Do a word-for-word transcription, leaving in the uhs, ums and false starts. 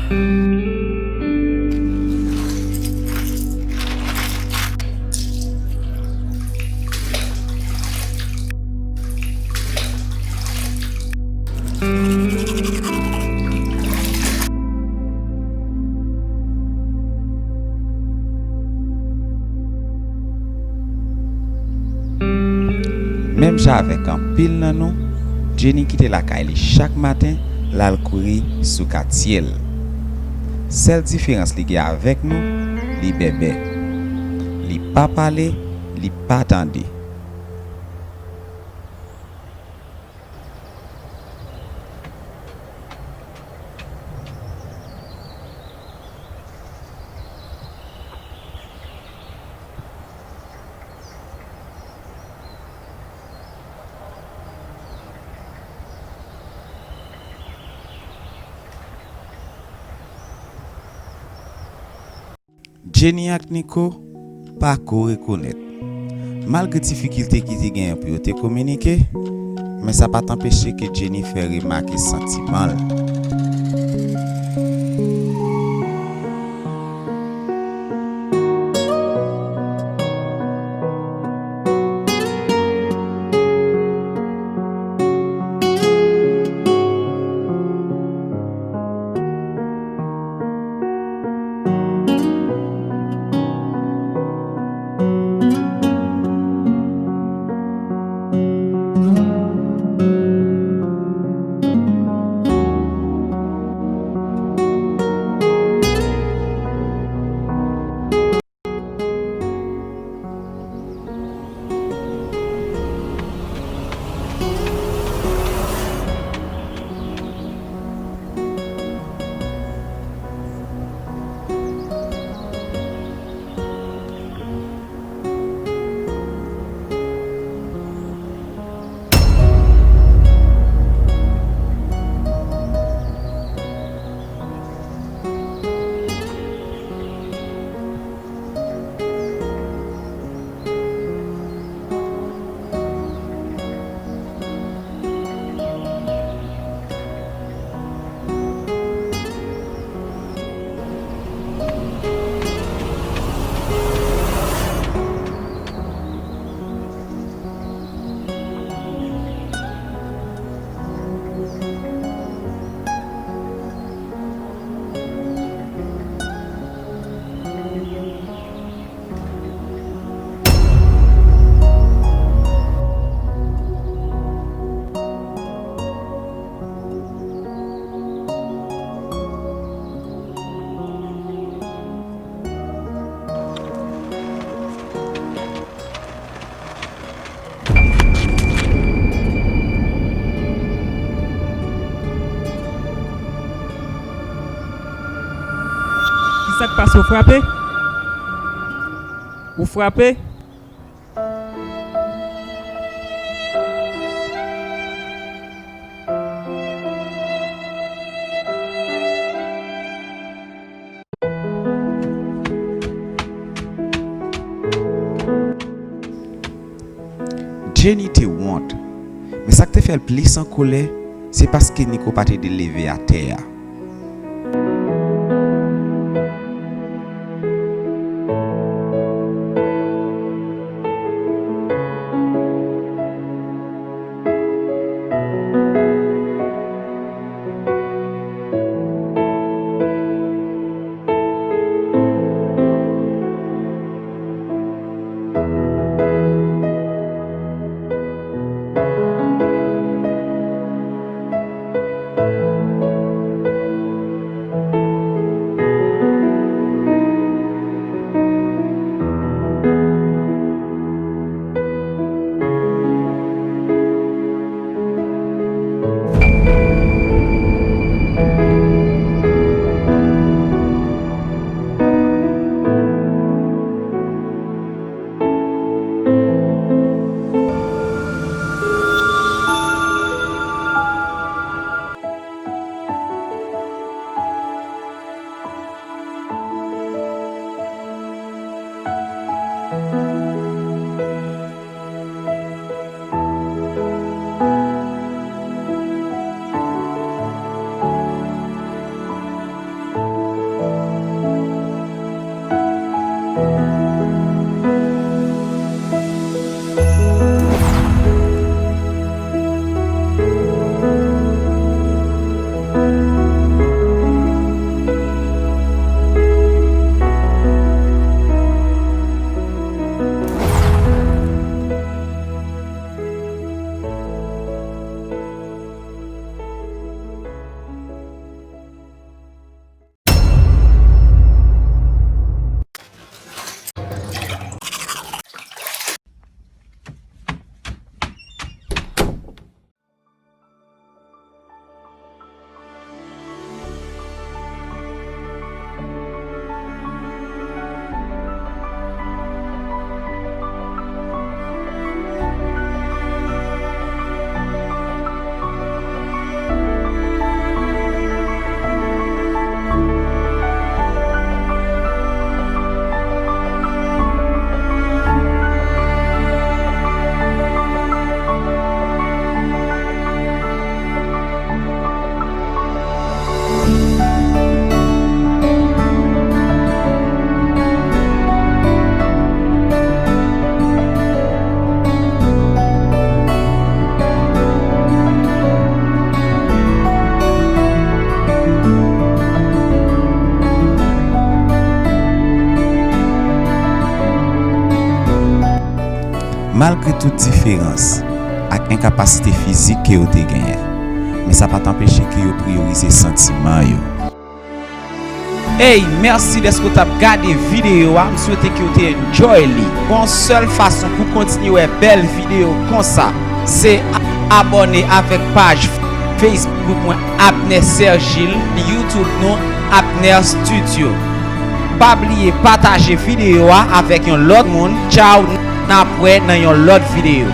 Menm jan avèk anpil nan nou, Jenny kite lakay li chak maten, l al kouri sou katye l. Sèl diferans li gen avèk nou, li bèbè. Li pa pale, li pa tande. Jenny ak Nico pa ko rekonèt. Malgre difikilte ki te genyen pou yo te kominike, men sa pa t anpeche ke Jenny fè remake santiman l. Kisa k pase, w frape? Ou frape? Jenny te wont, men sa k te fè l plis an kolè, se paske Nico pa t ede l leve atè a. Malgre tout diferans ak enkapasite fizik ke yo te genyen, men sa pa t anpeche ke yo priyorize santiman yo. Hey, mèsi dèske w t ap gade videyo a. M swete ke w te enjoy li. Gon sèl fason pou w kontinye wè bèl videyo konsa, se abòne avèk paj Facebook mwen, Abner Sergil, YouTube nou, Abner Studio. Pa bliye pataje videyo a avèk yon lòt moun. Tchaw, n ap wè nan yon lòt videyo.